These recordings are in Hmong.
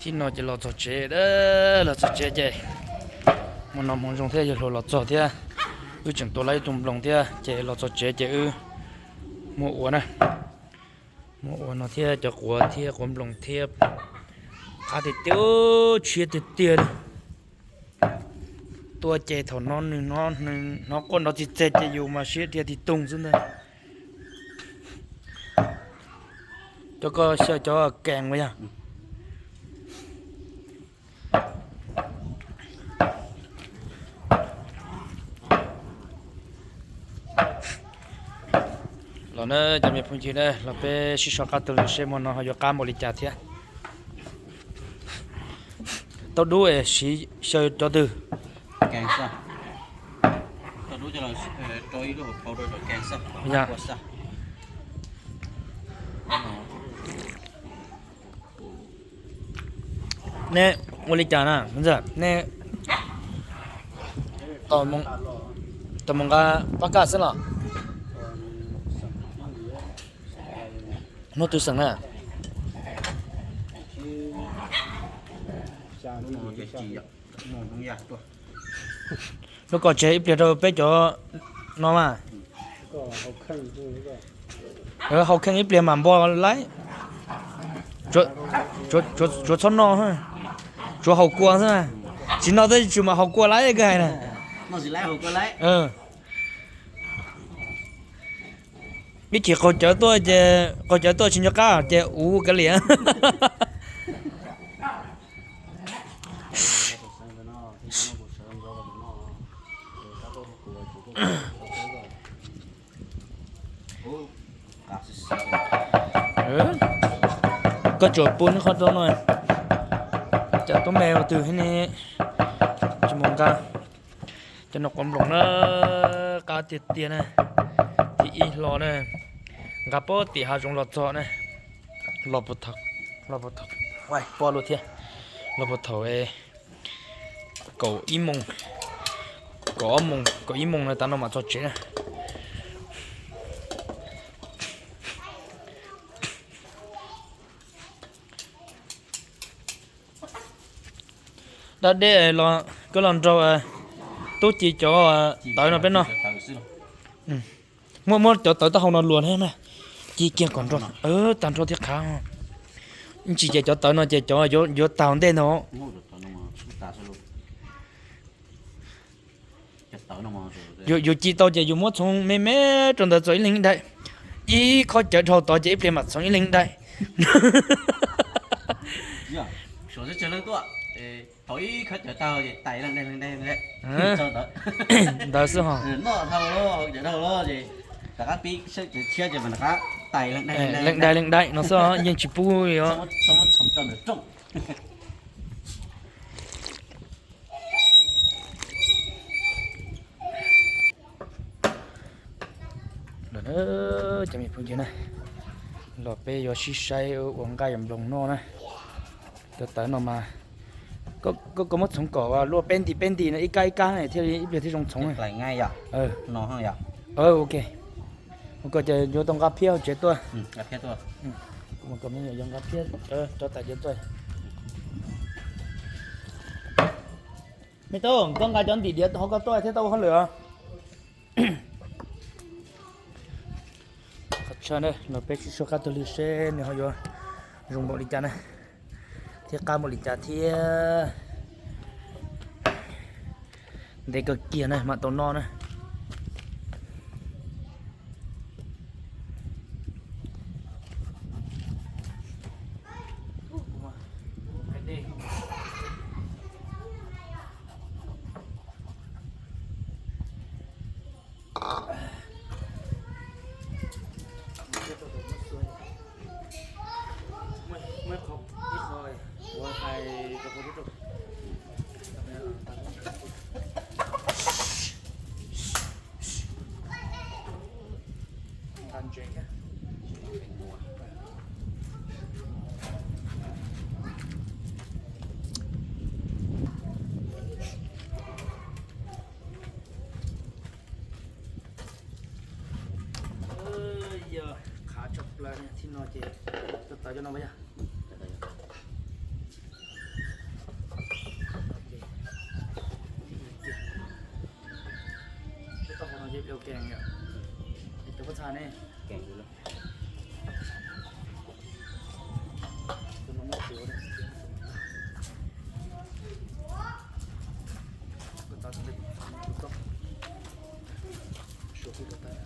Ib no ces los txog tsev, los txog tsev ces hmo no hmoov zoo thiab yawg hluas los txog thiab, wb tseem tua lawm ib tug nploos thiab ces los txog tsev ces wb muab ua na, muab ua no thiab cov quav thiab quav nploos thiab. Qab tiag tiag, tshiab tiag tiag li. Tua ces thaum no nws hnov quaj nrov txi txeg ces yus mas siab dhia tig toog xwb ntag. Cov ko xyaw cov kees ua yog. Los na cov me phooj ywg na, los peb sib sau qab taug lw seb hmo no ho yuav qab npaum li cas thiab. Tau dub es siv xyaw cov twg? Nej ua li cas na, nej tos mus nqa pab kaj xwb los? Muaj tus xeem na. Lub ko tseg ib pliag rau peb cov no mas. Hau kheej ib pliag mam npo laib. Tsuav txhob noj, tsuav haus kua xwb. Tsis noj twb tsis mas haus kua laib kawg hais na. Ib chim qaug cawv tuaj ces, qaug cawv tuaj tsis nco qab ces uv kav liam. Koj tsuas pub neb qhov rau no, cov tub me ua twg ne, tsis mus nqa. Cov no quav nploos na, qab tiag tiag na, thib ib hlo na, nqa puag tim hav zoov los txog na, los puag thaum, los puag thaum, poj luaj thiab, los puag thaum kaum ib moos, kaum ob moos, kaum ib moos na tav no mam txog tsev na. Dab deb los koj los nrog tub ci cov tawv no peb noj. Muab, muab cov tawv taub hau no luas na, ci kiag kom nrog tag nrho thiab qhav. Ntsis ces cov tawv no ces cov yuav tag ntej ntag. Yus ci tau ces yus muab txhoov me me rau ntawd txog ib leeg ib daim. Ib khob cawv dhau tod ces ib pliag mam txhoov ib leeg ib daim. Thaum ib khob cawv tag ces tais leej daim leej daim. Ntawd xwb ho. Rov qab pib cawv tshiab ces mas rov qab tais leej daim leej daim no xwb, yeej tsis pub li os. Cov me phooj ywg na, los peb yuav sib saib ua nqaij nploos noj na. Cov tawv no mas, koj muab txhoov kom luaj peb nti peb nti no, ib kab ib kab thiaj li ib pliag thiaj zoo txhoov. Ok, ces yuav tau nqa phiab hauv tsev tuaj. Yuav nqa phiab rov tas tuaj. Me tub, koj nqa cov ntim diav hauv koj tuaj thiab tau ua hauj lwm os. Qhov tshaj na, los peb sib soj qab taug lw seb nws ho yuav zoo npaum li cas na, thiab qab npaum li cas thiab. Ntev kawg kiag na mam tau noj na. Yog qhav tshaj plaws thiab no ces tau tawv cov no yog. Ua kev, tus pob txha ne, kev tus no muab txiav, koj txav tus, tus toj, suav pw rau tas.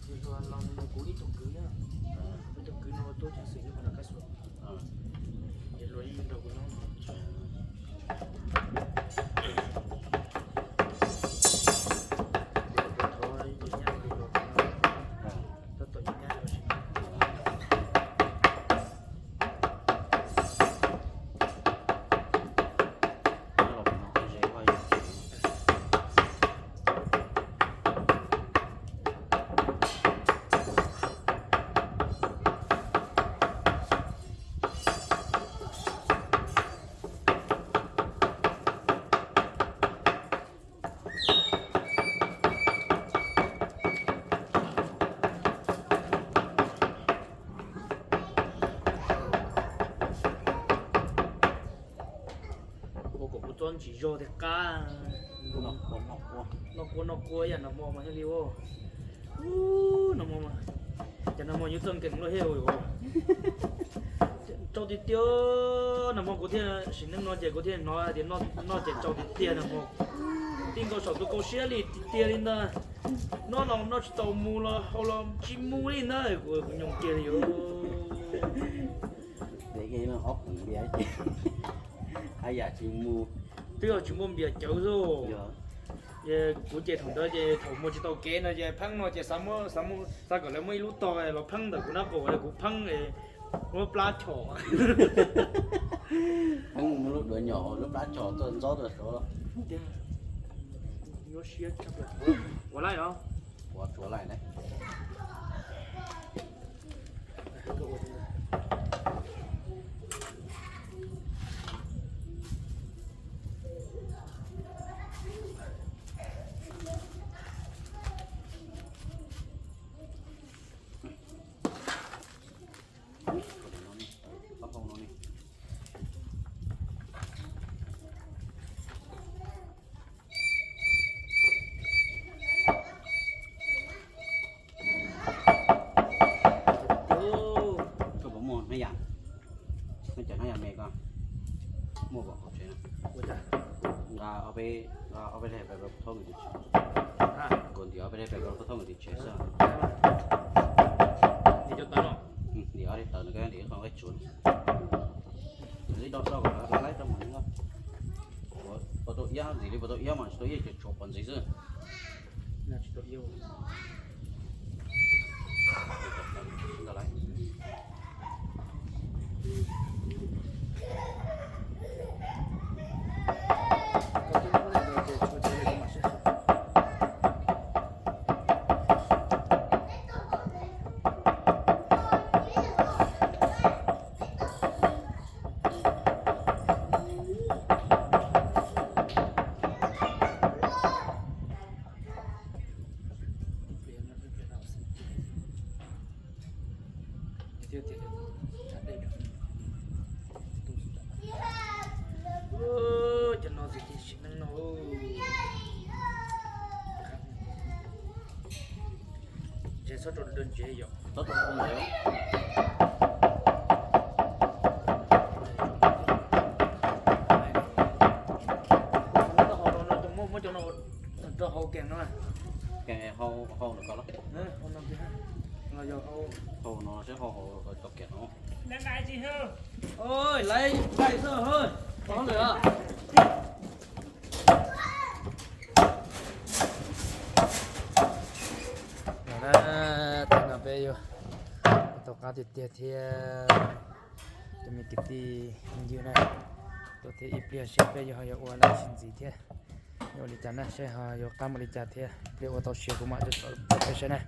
Ces hluas los nws kuv ib tug kwv na, ib tug kwv no tuaj tshwj xeeb nyob puag nram Kab Xuas, ces hluas yeej nrog kuv nyob. Ces kuv thov yus nyab los, tab tom yus nyab los sis Ua kom kuv txob ntsis zog thiaj qab. Noj kua noj kua ib yam nag hmo mas thiaj li ua. Nag hmo mas, cas nag hmo yuav txawj nkees luaj thiab. Tsau tiag tiag, nag hmo kuv thiaj, sim neej no ces kuv thiaj hnov tias noj ces tsau tiag tiag nag hmo. Tib nkaus saum tus kaus siab li tiag tiag li ntag. Noj los noj tsis tau, mus los haus los tsis mus li ntag, kuv nyoos kiag li os. Ob npias ces haj yam tsis mus, twb yog tsis muaj npias cawv xwb. Kuv ces thaum ntawd ces thaum mus tsis tau kev no ces pheeb no ces xav kom lawv muab ib lub tog los pheeb ntawm kuv nab qaum, kuv pheeb muab plab chom. Pheeb muab lub duav nyom lub plab chom tuaj ntxob tuaj suav. Ua laij os. Ua tsuav laij ne. Koj puas muaj hnab yam, hnab cawv hnab yam me koj muaj pom hauv tsev na? Nqa ob peb, nqa ob peb daim pais rau puag thaub nkawd tus tsev. Kuv ntim ob peb daim pais rau puag thaub nkawd tus tsev xwb. Ntim ob daim tawv no, ntim ib qho nqaij tsuav no. Ntim ib daim so kom lawv laib rau mas. Puas tau iab, ntxim li puas tau iab mas tsis tau iab ces tshuav pov ntxiv xwb. Cov no ces sim neej no. Ces txhob rau ntsev yom. Muab cov no rau hau kees no. Kees hau, hau no ko los? Hau no kiag. Los yog hau, hau no seb hau hau tau kees no. Oj, laiv nqaij xwb hwb, pov lwm. Tam no peb yuav tau qab tiag tiag thiab. Cov me kwv tij ywg na, Thiab ib pliag seb peb yuav ho yuav ua dab tsi ntxiv thiab, yuav ua li cas na, seb ho yuav qab mus li cas thiab. Ib pliag ua tau siav kuv mam rov qab saib na.